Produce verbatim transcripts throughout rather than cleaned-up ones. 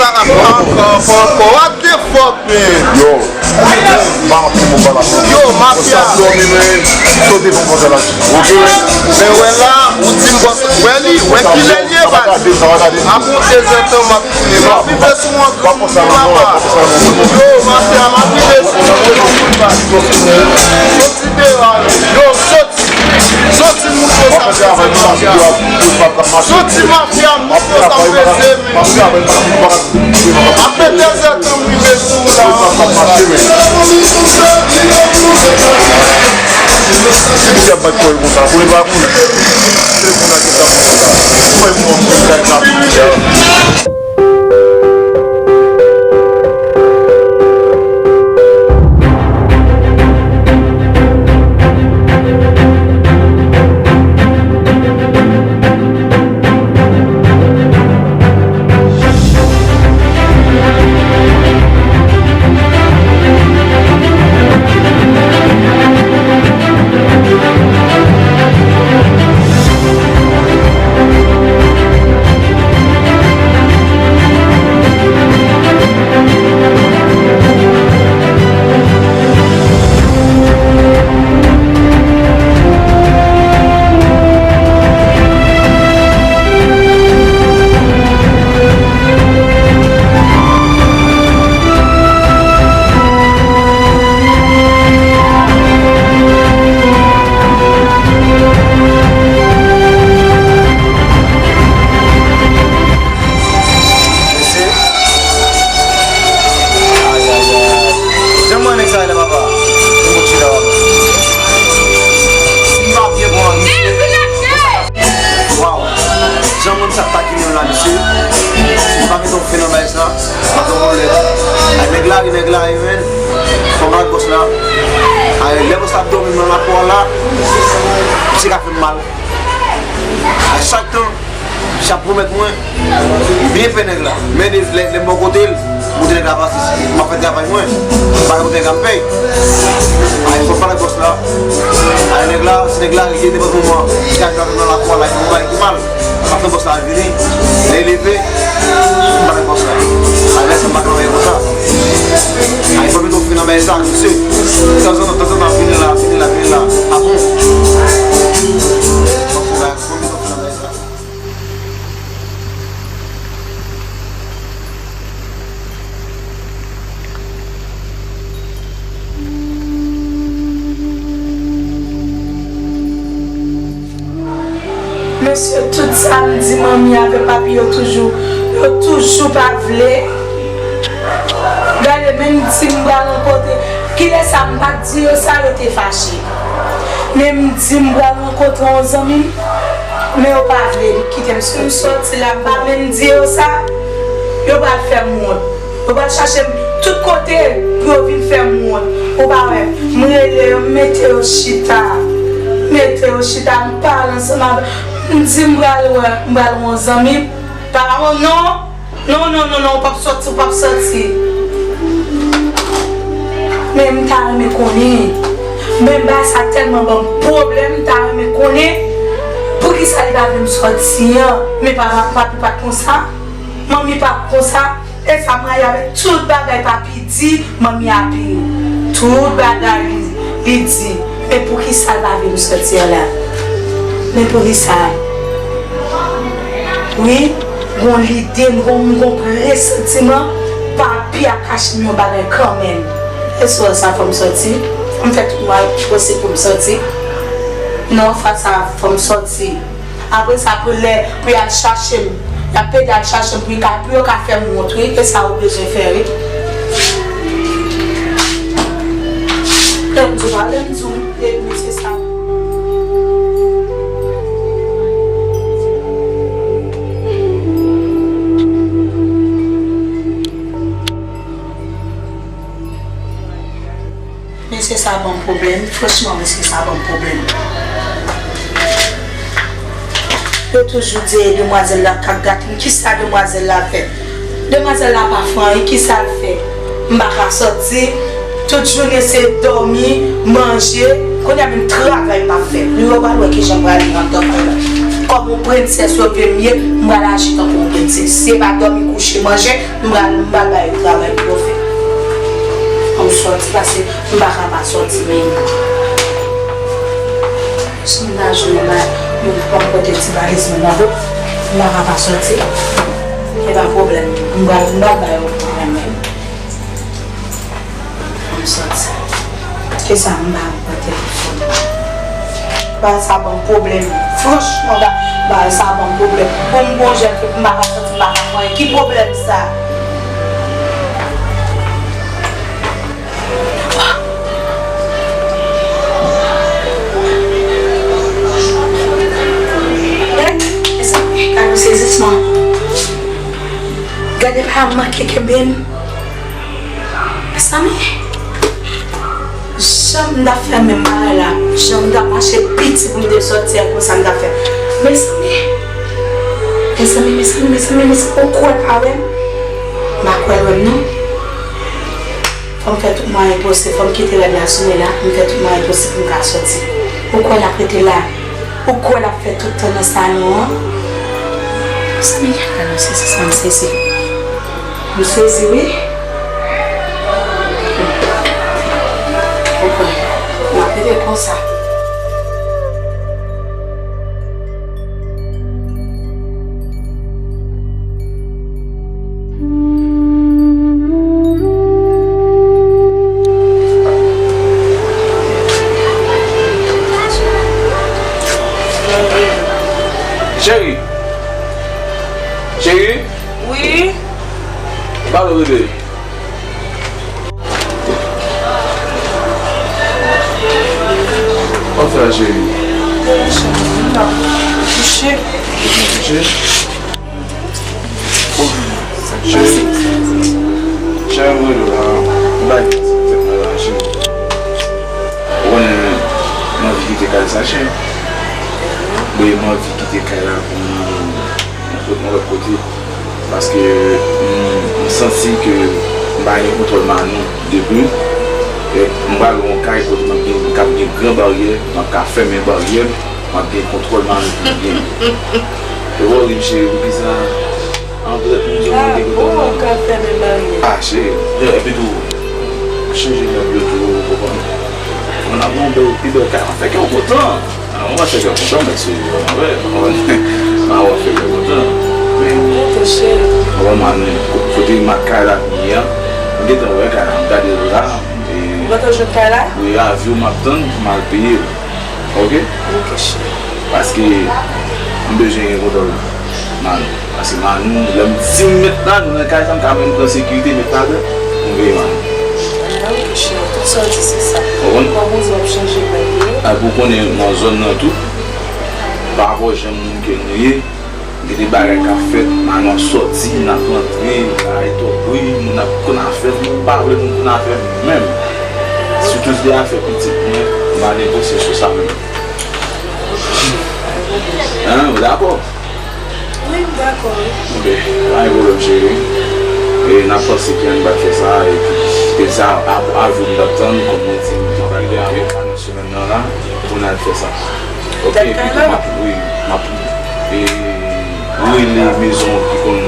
Ankò, ankò, ankò. What the fuck, man? Yo, pa ap fè bon bagay. Yo, mafya. Sa dòmi, men. Sote bon konsa la. Oke, men. Men wè la, ou di m bòs. Wè li, wè kilè l ye, baz. Apre yon dezèdtan, m ap vini. M ap rive sou yon grenn moun, papa. Yo, mafya, m ap rive sou yon grenn moun, baz. Soti deyò, yo, soti. Soti, moutre sa m peze, mafya. Soti, mafya, moutre sa m peze, men. Apre dezèdtan m rive sou ou la. Mesye. Ay, ay, ay. Jan mwen nèg sa ye la, papa? Yon bon chita, papa. Si m pa byen pran, mesye. Waw. Jan mwen sa takine m la, mesye. M pa gen ton fen nan bay sa. M pa gen pwoblèm. Ay, nèg la, nèg la, men. Fò m al bòs la. Ay, lè bòs la ap dòmi nan lakou a la, misye ka fè m mal. A chak tan, misye ap pwomèt mwen byen pè nèg la. Men de, lè, lè m bò kote l, m kote nèg la pase, m ap fè travay mwen. M pa gen kote nèg la m pèy. Ay, fò m pale ak bòs la. Ay, nèg la, si nèg la rive nenpòt moman, misye ap nan lakou a la, fè m bay ki mal. Apre bòs la vini, lè l leve, m pale ak bòs la. Alè sa m pa ka anyen konsa. Ay, fò m met yon fen nan bagay sa, mesye. Tanzantan, tanzantan, vini la, vini la, vini la. A bon? Fò m met yon fen nan bagay sa. Mesye, tout sa m di manmi avè papi, yo toujou, yo toujou pa vle. Gade, menm di m pral rankontre, kilè sa m pa t di yo sa, yo te fache. Men m di m pral rankontre yon zanmi m, men yo pa vle kite m soti. M soti la, m pa menm di yo sa, yo pral fè m wont. Yo pral chache m tout kote pou yo vin fè m wont. Ou pa wè, m rele yo, m mete yo chita. M mete yo chita, m pale ansanm avè, m di m pral wè, m pral wè yon zanmi. Pa wè non. Non, non, non, non, ou p ap sòti, ou p ap sòti. Men m ta renmen konnen. Men bagay sa tèlman ban m pwoblèm, m ta renmen konnen poukisa li pa vle m sòti an. Men pa, pa, papi pa t konsa. Manmi pa t konsa. E sa m rayi avèk tout bagay papi di, manmi apiye. Tout bagay li, li di. Men poukisa l pa vle m sòti an la? Men poukisa? Wi, gon lide, m gon, m gon presantiman, papi ap kache m yon bagay kanmenm. E sou sa fò m sòti. M fè tout mwa posib pou m sòti. Non, fwa sa fò m sòti. Apre sa, pou lè, pou y al chache m, y ap pede al chache m pou y ka, pou yo ka fè m wont, wi. E sa ou bezwen fè, wi. Lè m di w, lè m di w, e, mesye sa. Mesye sa ban m pwoblèm, franchman, mesye sa ban m pwoblèm. Yo toujou di demwazèl la ka gate m. Kisa demwazèl la fè? Demwazèl la pa fè anyen, kisa l fè? M pa ka sòti, tout jounen se dòmi, manje, kounye a menm travay m pa fè. Yo pral wè kijan m prale anndan kay la. Kòm yon prensès yo vle m ye, m pral aji tankou yon prensès. Si se pa dòmi, kouche, manje, m pral, m pral ba yo travay pou yo fè. An m sòti, paske m pa ka pa sòti menm. Si m ta jwenn yon ba-, yon, yon pote ti valiz mwen nan do, m pa ka pa sòti. E pa pwoblèm, m pral, m pral ba yo pwoblèm menm. An m sòti. Kisa m ba yo nan telefòn? Bagay sa ban m pwoblèm. Franchman, ba-, bagay sa ban m pwoblèm. Pou m gon jèn fi, pou m pa ka sòti, m pa ka fè anyen. Ki pwoblèm sa? Gade, gade yon sezisman. Gade pa manke kenbe m. Mezanmi, jan m t ap fè menm bagay la, jan m t ap mache piti pou m te sòti a konsa m t ap fè. Mezanmi, mezanmi, mezanmi, mezanmi, mezanmi, ou kwè l pa wè m? M pa kwè l wè m non. Fò m fè tout mwayen posib, fò m kite rad la sou mwen la, m fè tout mwayen posib pou m ka sòti. Ou kwè l ap rete la? Ou kwè l ap fè tout tan nan salon an? Mezanmi, gade yon sezisman, m sezi. M sezi wi. Ou kwè m ap rete konsa? Cheri. Cheri. Wi. Pale, bebe. Kòman w fè a, cheri? Kouche. Kouche? Cheri, cheri, mwen la, m bay tèt mwen la, cheri. Ou konnen, m anvi kite kay sa, cheri. Wi, m anvi kite kay la pou mwen, mwen sot nan lòt kote. Paske, m, m santi ke m pa gen kontwòl Manou depi. E m pral yon kay kote m ap gen, m ap gen gran baryè, m ap ka fèmen baryè m, m ap gen kontwòl Manou pou byen. E wè w ri m cheri, pou kisa? An vrè, m di w mwen gen kontwòl Manou. Ah, bon, w ka fèmen baryè. Ah, cheri, epi tou, chanje mèb yo tou, ou konprann? Mwen ap gen yon bèl, pi bèl kay, m ap fè kè w kontan. Ah, mwen pa fè kè kontan, mèsi, mwen, mwen, mwen pa fè kè kontan. Men, mwen, mwen, kote mat kay la vini an, mwen gentan wè kay la, m gade l la, e, ou gentan jwenn kay la? Wi, avyon m ap tann pou m al peye l. Oke? Oke, cheri. Paske m bezwen gen kontwòl Manou. Paske Manou, lè m di m met Manou nan kay sa, m ka menm pran sekirite, met ladan, pou m veye Manou. Ah, oke, cheri. Tout sa w di, se sa. Ou konprann? Kòm ou di w ap chanje bèl yo. Epi w konnen nan zòn nan tou, pa rapò jan moun ke nou ye, gen de bagay k ap fèt, Manou ap sòti, n ap rantre, bagay twòp bri, moun ap konn afè, m pa vle moun konn afè m menm. Sitou si se afè pitit mwen, m pa negosye sou sa menm. Hein, ou dakò? Wi, m dakò, wi. Oke, pa gen pwoblèm, cheri. E n ap panse ki ann bat fè sa, epi, epi sa, ap, avyon m t ap tann, kòm mwen di, m te pale avèk Manou semèn nan la, pou n al fè sa. Oke, epi tou, m ap, wi, m ap, e, rele mezon ki konn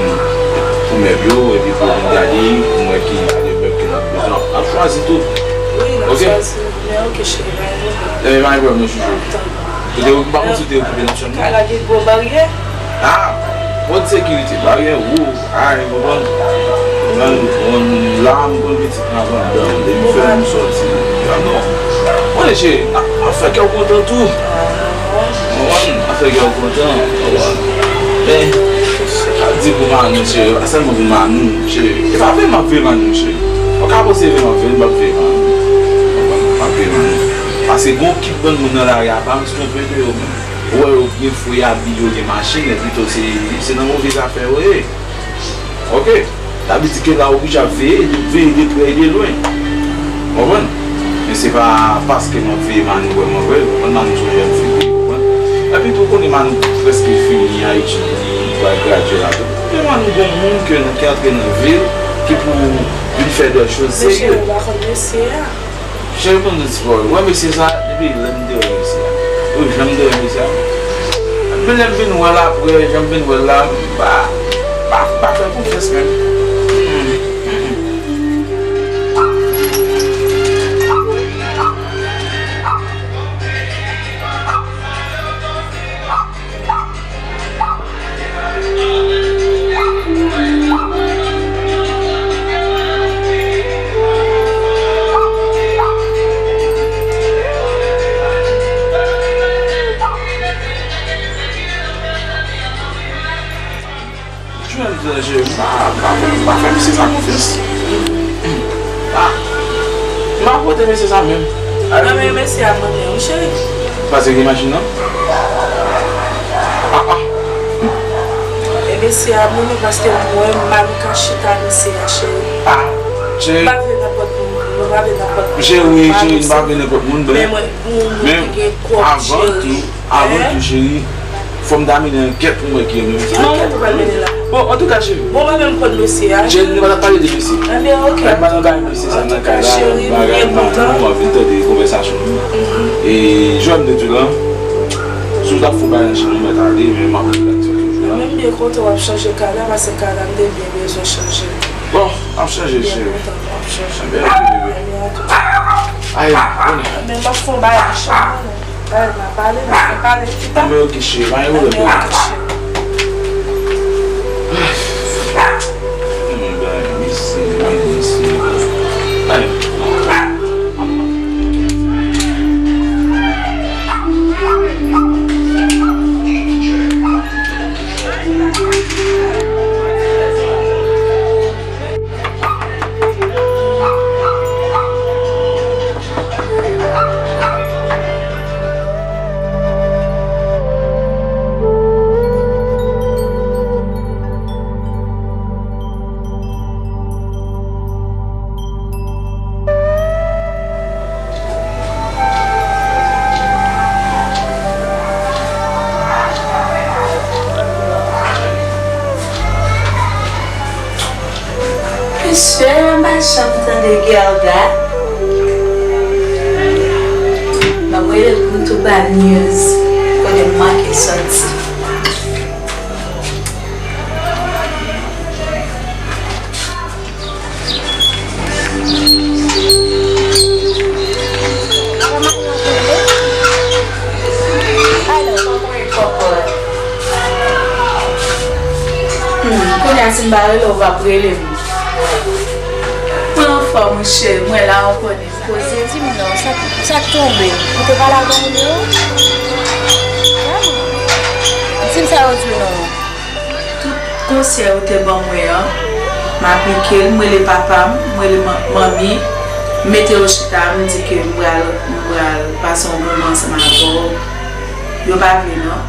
pou mèb yo, epi pou vin gade, pou m wè ki kalite mèb ke n ap bezwen, n ap, n ap chwazi tou. Wi, n ap chwazi. Men oke, cheri, pa gen pwoblèm. E, pa gen pwoblèm, non, chouchou. Ou te, ou pa konn si w te okipe nan chanm nan? Kay la gen gwo baryè. Ah, bon sekirite, baryè wo, ay, konprann. Konprann, konprann, la, m konn pitit mwen avan dan, depi fè m sòti. Ah, non. Mwen, cheri, a, a fè kè w kontan tou. Konprann, a fè kè w kontan, konprann. Men, a di pou Manou, cheri, pa sèlman pou Manou, cheri. E pa vle m ap vle Manou, cheri. Ou ka panse vle m ap vle, m p ap vle Manou. Konprann, m ap vle Manou. Paske gon kit bann moun nan lari a, pa m twonpe de yo menm. Ou wè yo gen fre abi, yo gen machin, epi tou se, se nan move zafè yo ye. Oke? Sa vle di ke la oblije ap veye, veye de prè e de lwen. Konprann? Men se pa paske m ap veye Manou wè mwen vre, konprann? Manou se yon jèn fi, konprann? Epi tou, ou konnen Manou prèske fini etid li, li pral gradye la tou. Men Manou gon moun ke, ki antre nan vi l, ki pou vin fè de choz serye. Mesye, ou pa konn mesye a. Cheri, ban m di w ti pawòl. Ou wè mesye sa, depi lè m te wè mesye a. Ou janm te wè mesye a? Menm lè m vin wè l apre, jan m vin wè l la, m pa, pa, pa fè l konfyans menm. Jwenn, cheri, m pa, m pa, m pa fè mesye sa konfyans. Ah, m pa pote mesye sa menm. Nan men mesye a mande wi, cheri. Pase gen machin nan? Ah, ah. E mesye a mande paske m wè m pa ka chita mesye a, cheri. Ah, cheri. M pa vle nenpòt moun, m pa vle nenpòt moun. Cheri, cheri, m pa vle nenpòt moun, men, men avan tou, avan tou, cheri, fò m ta mennen ankèt pou m wè ki yo menm. Ki ankèt ou pral mennen la? Bon, antouka, cheri. Bon, mwen menm konn mesye a. Cheri, nou pa t ap pale de mesye. Enben, oke. Mwen pa nan bagay mesye sa nan kay la, bagay madanm, ou anvi tande konvèsasyon nou. E, jan m te di w la, si w t ap fè bagay nan chanm ou mèt ale, men m ap rete ak sa toujou la. Mwen menm byen kontan w ap chanje kay la, paske kay la m te byen bezwen chanje. Bon, m ap chanje, cheri. Byen kontan w ap chanje. Enben, oke, bebe. Enben, antouka. Ay, bon. Enben, m ap fè yon bagay nan chanm nan. Pale, n a pale, n a fè pale pita. Anben, oke, cheri, pa gen pwoblèm, bebe. Anben, oke, cheri. Anben, mèsi, mèsi. Ay. Mesye, m pa janm tande Guelda. M ap rele l pou m tou ba l news kote m manke sòti. Alo. Hmm, kounye a si m pa rele w, w ap rele m. Mwen anfòm wi cheri, mwen la ou konnen. Poze di m non, sa, sa k tonbe? Ou te pale ak granmoun yo? Vrèman? Di m sa yo di w non. Tout konsèy ou te ban mwen an, m aplike l, m rele papa m, m rele man-, manmi, m mete yo chita, m di ke m pral, m pral pase yon moman ansanm avè w. Yo pa vle non.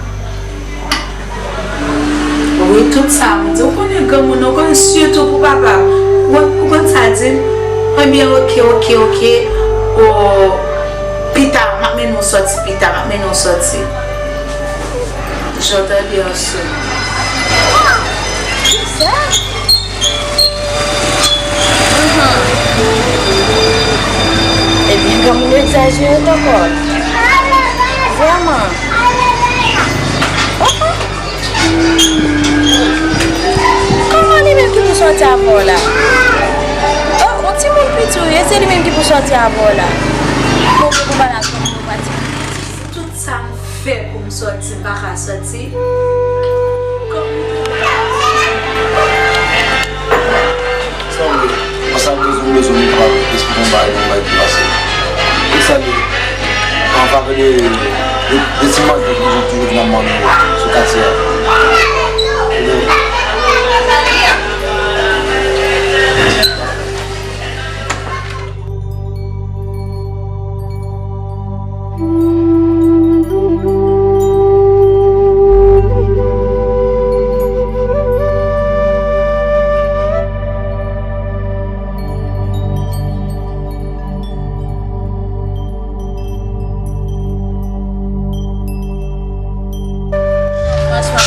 Wi, tout sa m di, ou konnen granmoun, ou konnen sitou pou papa m. Ou, ou konn sa di m? Ebyen, oke, oke, oke. O, pita, m ap mennen w sòti, pita, m ap mennen w sòti. Jan w tande an sou. Kisa? Ahan. Ebyen, granmoun yo egzajere ankò. Vrèman. Kòman li menm ki pou sòti avè w la? O, yon timoun piti w ye, se li menm ki pou sòti avè w la. Bon, pou bagay sa, nou pati. Tout sa m fè pou m sòti, m pa ka sòti. Kòm ou te... Sanble, ansanm rezon m bezwen m kapab esplike yon bagay pou m bay pou pase. E sa li, an favè de, de, de ti manje ki toujou, toujou vin ap mande sou katye a. Franswa,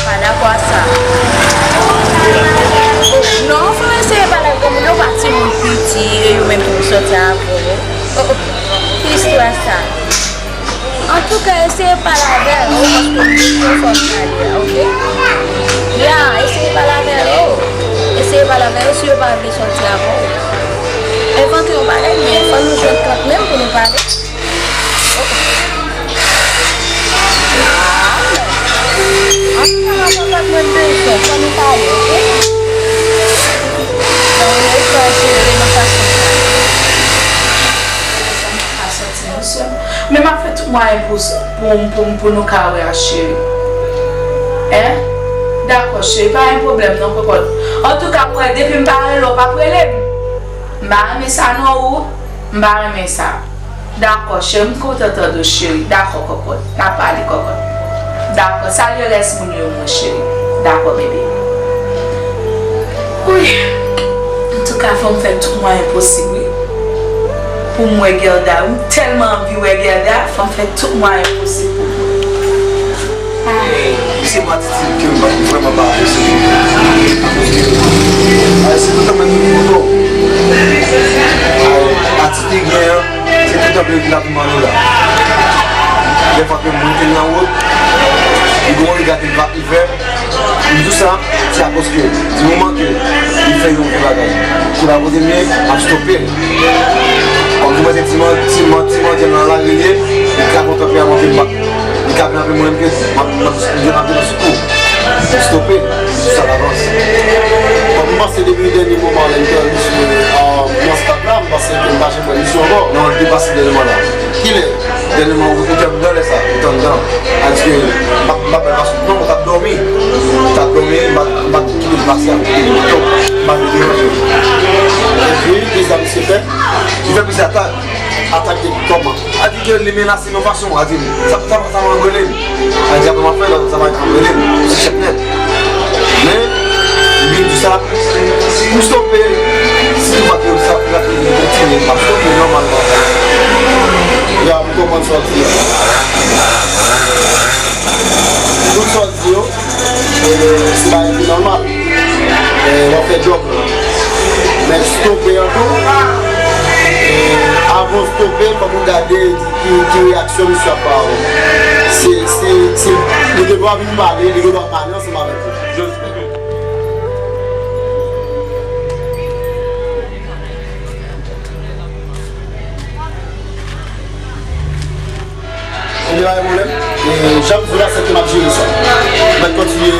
Fò n pale a, oke? Ya, eseye pale avè yo. Eseye pale avè yo si yo pa vle sòti avè w. Envante yon bagay, men fò nou jwenn trant menm pou nou pale. Antouka, madanm, mwen bezwen, fò nou pale, oke? Nan yon espas jere nan fason sa. Sa m pa ka sòti non, sè m. Men m ap fè tout mwayen pou, pou, pou, pou nou ka wè a, cheri. Hein? Dakò, cheri, pa gen pwoblèm non, kòkòt. Antouka, m wè depi m pa rele w, w p ap rele m. M pa renmen sa non, ou. M pa renmen sa. Dakò, cheri, m kontan tande w, cheri. Dakò, kòkòt. N a pale, kòkòt. Dakò, salye rès moun yo, mon cheri. Dakò, bebe. Wi. Antouka, fò m fè tout mwayen posib, wi. Pou m wè Guerda, wi. M tèlman anvi wè Guerda, fò m fè tout mwayen posib pou m wè. Ay. Se yon atitid ke m pa, vrèman pa apresye. Akoz ke, ay, se toutan mwen ki foto. Ay, atitid li gen an, se toutan vle vin ap mande la. Dèfwa ke moun te nan wout, li gon regarde l pa ouvè. M di w sa, se akoz ke, di moman ke li fè yon vye bagay, kou la kote m ye, m ap stope l. Kòm di mwen se ti man, ti man, ti mandyan nan lari l ye, li ka kontan fè a manje m pa. Li ka vin anpil mwen menm ke m ap, m ap, m ap devan sou kou. Stope, sa l avans. Bon, m panse depi dènye moman lè m te wè misye, ah, nan stad la, m panse ke m pa janm wè misye ankò. Non, li te pase dènye moman la. Kilè? Dènye moman, ou te anndan lè sa, ou te anndan. Paske, m ap, m ap, m ap, non, ou t ap dòmi. Ou t ap dòmi, m pa, m pa kite l pase a kote m, m pa vle deranje. Epi, kisa misye fè? Li fè plizyè atak. Atak de kòman? A di ke li menase m yon fason, a di, sa, sa, sa m ap rele m. A di, apre m ap fè lòt, sa m ap rele m, se chèf nèt. Men, li di sa, pou stope, si tou pa ke sa, la, li kontinye, m ap stope nòmalman. Ya, m konprann sa w di a. Tout sa w di yo, e, se bagay ki nòmal. E, w ap fè djòb ou. Men stope an tou, e, avan w stope, fòk ou gade ki, ki reyaksyon misye ap ba ou. Se, se, se, li gen dwa vin pale, li gen dwa pale ansanm avèk ou. Just Anben, pa gen pwoblèm. E, jan m di w la, se ke m ap jere sa. M ap kontinye